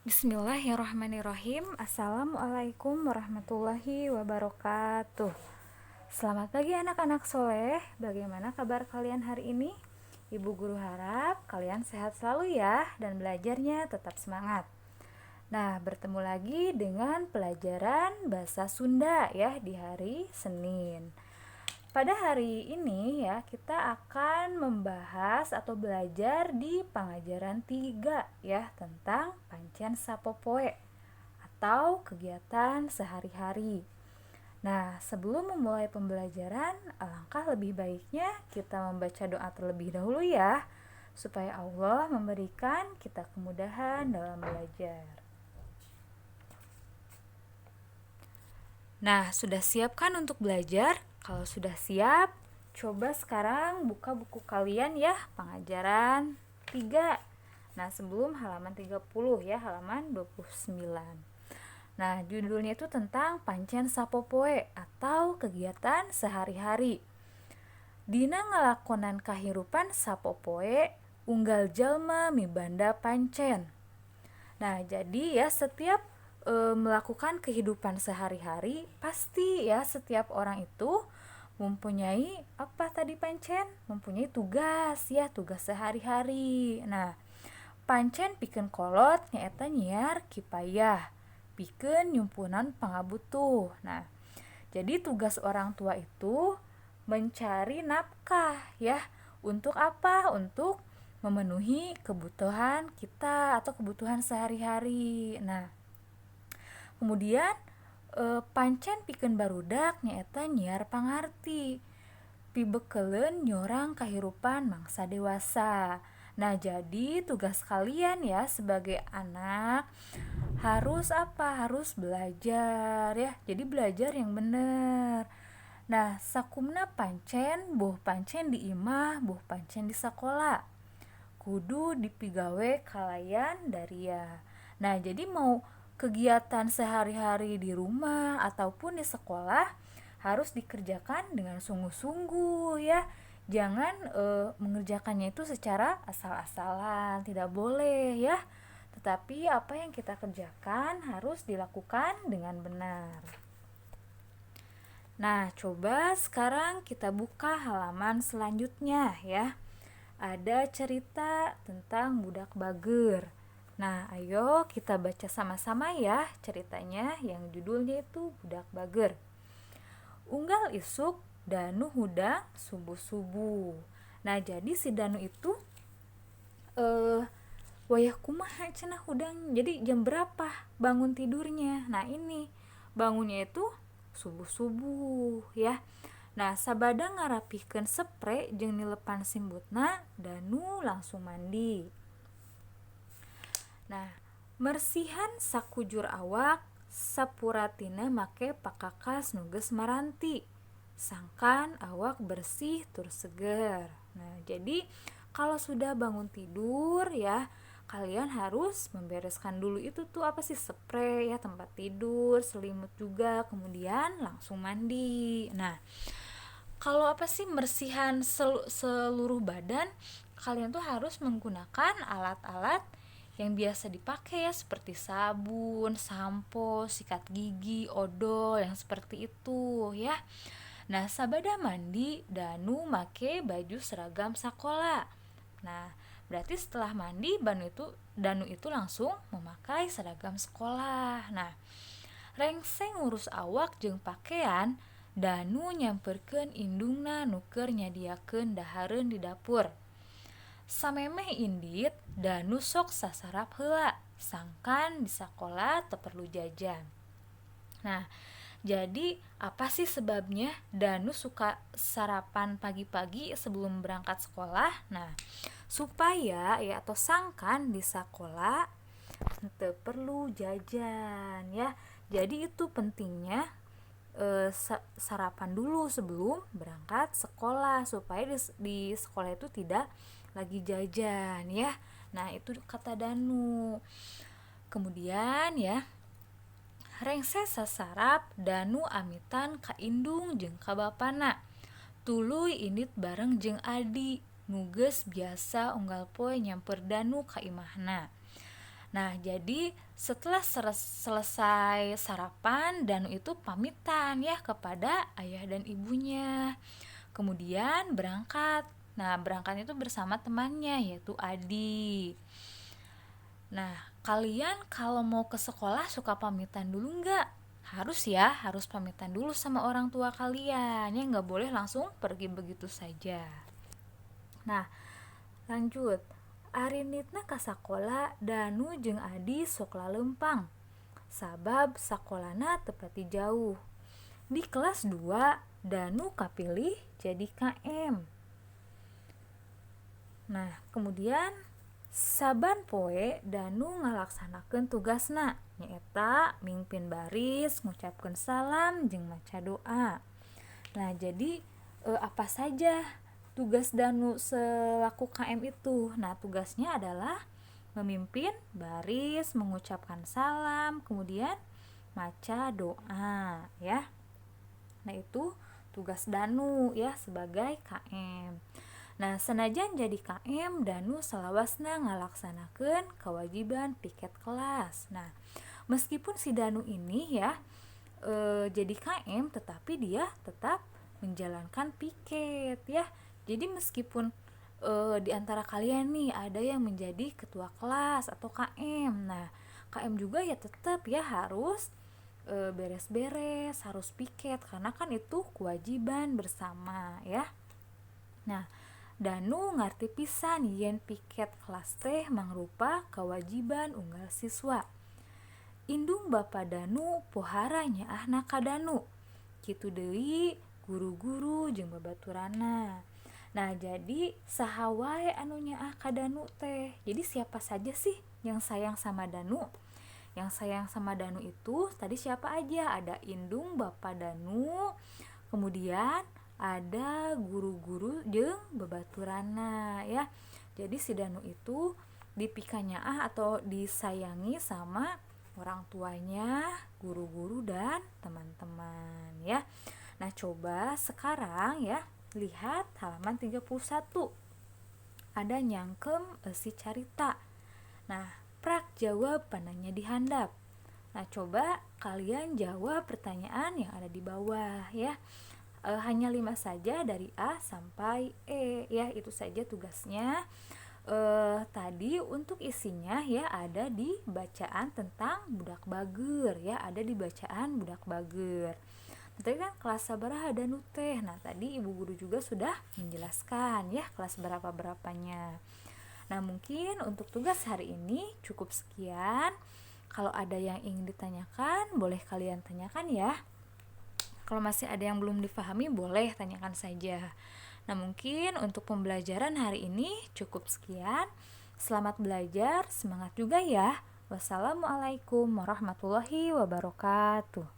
Bismillahirrahmanirrahim. Assalamualaikum warahmatullahi wabarakatuh. Selamat pagi anak-anak soleh. Bagaimana kabar kalian hari ini? Ibu guru harap kalian sehat selalu ya, dan belajarnya tetap semangat. Nah, bertemu lagi dengan pelajaran bahasa Sunda ya di hari Senin. Pada hari ini ya, kita akan membahas atau belajar di pengajaran 3 ya, tentang pancen sapopoe atau kegiatan sehari-hari. Nah, sebelum memulai pembelajaran, alangkah lebih baiknya kita membaca doa terlebih dahulu ya, supaya Allah memberikan kita kemudahan dalam belajar. Nah, sudah siap kan untuk belajar? Kalau sudah siap, coba sekarang buka buku kalian ya, pengajaran 3. Nah, sebelum halaman 30 ya, halaman 29. Nah, judulnya itu tentang pancen sapopoe atau kegiatan sehari-hari. Dina ngalakonan kahirupan sapopoe, unggal jalma mibanda pancen. Nah, jadi ya setiap melakukan kehidupan sehari-hari, pasti ya setiap orang itu mempunyai apa tadi pancen? Mempunyai tugas ya, tugas sehari-hari. Nah, pancen pikeun kolot nyaeta nyiar kipayah, pikeun nyumpunan pangabutuh. Nah, jadi tugas orang tua itu mencari nafkah ya. Untuk apa? Untuk memenuhi kebutuhan kita atau kebutuhan sehari-hari. Nah, kemudian pancen pikeun barudak nyaeta nyiar pangarti, pibekeleun nyorang kahirupan mangsa dewasa. Nah, jadi tugas kalian ya sebagai anak harus apa? Harus belajar ya. Jadi belajar yang bener. Nah, sakumna pancen, boh pancen di imah, boh pancen di sekolah, kudu dipigawe kalayan daria. Nah, jadi mau kegiatan sehari-hari di rumah ataupun di sekolah harus dikerjakan dengan sungguh-sungguh ya. Jangan mengerjakannya itu secara asal-asalan, tidak boleh ya. Tetapi apa yang kita kerjakan harus dilakukan dengan benar. Nah, coba sekarang kita buka halaman selanjutnya ya. Ada cerita tentang budak bager. Nah, ayo kita baca sama-sama ya ceritanya yang judulnya itu Budak Bager. Unggal isuk Danu hudang subuh-subuh. Nah, jadi si Danu itu wayah kumaha cenah hudang. Jadi jam berapa bangun tidurnya? Nah, ini bangunnya itu subuh-subuh ya. Nah, sabada ngarapihkeun sepre jeung nilepan simbutna, Danu langsung mandi. Nah, mersihan sakujur awak sapuratina make pakakas nu geus maranti, sangkan awak bersih tur seger. Nah, jadi kalau sudah bangun tidur ya, kalian harus membereskan dulu itu tuh apa sih, spray ya, tempat tidur, selimut juga, kemudian langsung mandi. Nah, kalau apa sih mersihan seluruh badan, kalian tuh harus menggunakan alat-alat yang biasa dipakai ya, seperti sabun, sampo, sikat gigi, odol, yang seperti itu ya. Nah, sabada mandi, Danu make baju seragam sekolah. Nah, berarti setelah mandi, Danu itu langsung memakai seragam sekolah. Nah, rengse ngurus awak jeung pakaian, Danu nyamperkeun indungna nu keur nyadiakeun dahareun di dapur. Samemeh indit, Danu sok sasarap heula, sangkan di sakola teu perlu jajan. Nah, jadi apa sih sebabnya Danu suka sarapan pagi-pagi sebelum berangkat sekolah? Nah, supaya ya atau sangkan di sekolah teu perlu jajan ya. Jadi itu pentingnya sarapan dulu sebelum berangkat sekolah, supaya di sekolah itu tidak lagi jajan ya. Nah, itu kata Danu. Kemudian ya, rengse sasarap Danu amitan ka indung jeung ka bapana. Tuluy indit bareng jeung Adi nu geus biasa unggal poe nyamper Danu ka imahna. Nah, jadi setelah selesai sarapan, Danu itu pamitan ya kepada ayah dan ibunya. Kemudian berangkat. Nah, berangkat itu bersama temannya yaitu Adi. Nah, kalian kalau mau ke sekolah suka pamitan dulu nggak? Harus ya, harus pamitan dulu sama orang tua kalian. Ya, nggak boleh langsung pergi begitu saja. Nah, lanjut. Arinitna ka sakola, Danu jeung Adi sok lalempang. Sabab sakolana tepati jauh. Di kelas 2, Danu kapilih jadi KM. Nah, kemudian saban poe Danu ngalaksanakeun tugasna, nyaeta mimpin baris, ngucapkeun salam jeung maca doa. Nah, jadi apa saja tugas Danu selaku KM itu? Nah, tugasnya adalah memimpin baris, mengucapkan salam, kemudian maca doa ya. Nah, itu tugas Danu ya sebagai KM. Nah, senajan jadi KM, Danu salawasna ngalaksanakeun kewajiban piket kelas. Nah, meskipun si Danu ini ya jadi KM, tetapi dia tetap menjalankan piket ya. Jadi meskipun di antara kalian nih ada yang menjadi ketua kelas atau KM. Nah, KM juga ya tetap ya harus beres-beres, harus piket karena kan itu kewajiban bersama ya. Nah, Danu ngarti pisan yen piket kelas teh mangrupa kewajiban unggal siswa. Indung bapa Danu pohara nyaahna ka Danu. Kitu deui guru-guru jeung babaturana. Nah, jadi saha wae anu nyaah ka Danu teh. Jadi siapa saja sih yang sayang sama Danu? Yang sayang sama Danu itu tadi siapa aja? Ada indung bapa Danu, kemudian ada guru-guru jeung babaturana ya. Jadi si Danu itu dipikanyaah atau disayangi sama orang tuanya, guru-guru dan teman-teman ya. Nah, coba sekarang ya lihat halaman 31. Ada nyangkem si carita. Nah, prak jawab pananya dihandap. Nah, coba kalian jawab pertanyaan yang ada di bawah ya. Hanya 5 saja dari A sampai E ya, itu saja tugasnya. Tadi untuk isinya ya ada di bacaan tentang budak bager ya, ada di bacaan budak bager. Tadi kan kelas sabaraha Danu teh. Nah, tadi ibu guru juga sudah menjelaskan ya kelas berapa-berapanya. Nah, mungkin untuk tugas hari ini cukup sekian. Kalau ada yang ingin ditanyakan, boleh kalian tanyakan ya. Kalau masih ada yang belum difahami, boleh tanyakan saja. Nah, mungkin untuk pembelajaran hari ini cukup sekian. Selamat belajar, semangat juga ya. Wassalamualaikum warahmatullahi wabarakatuh.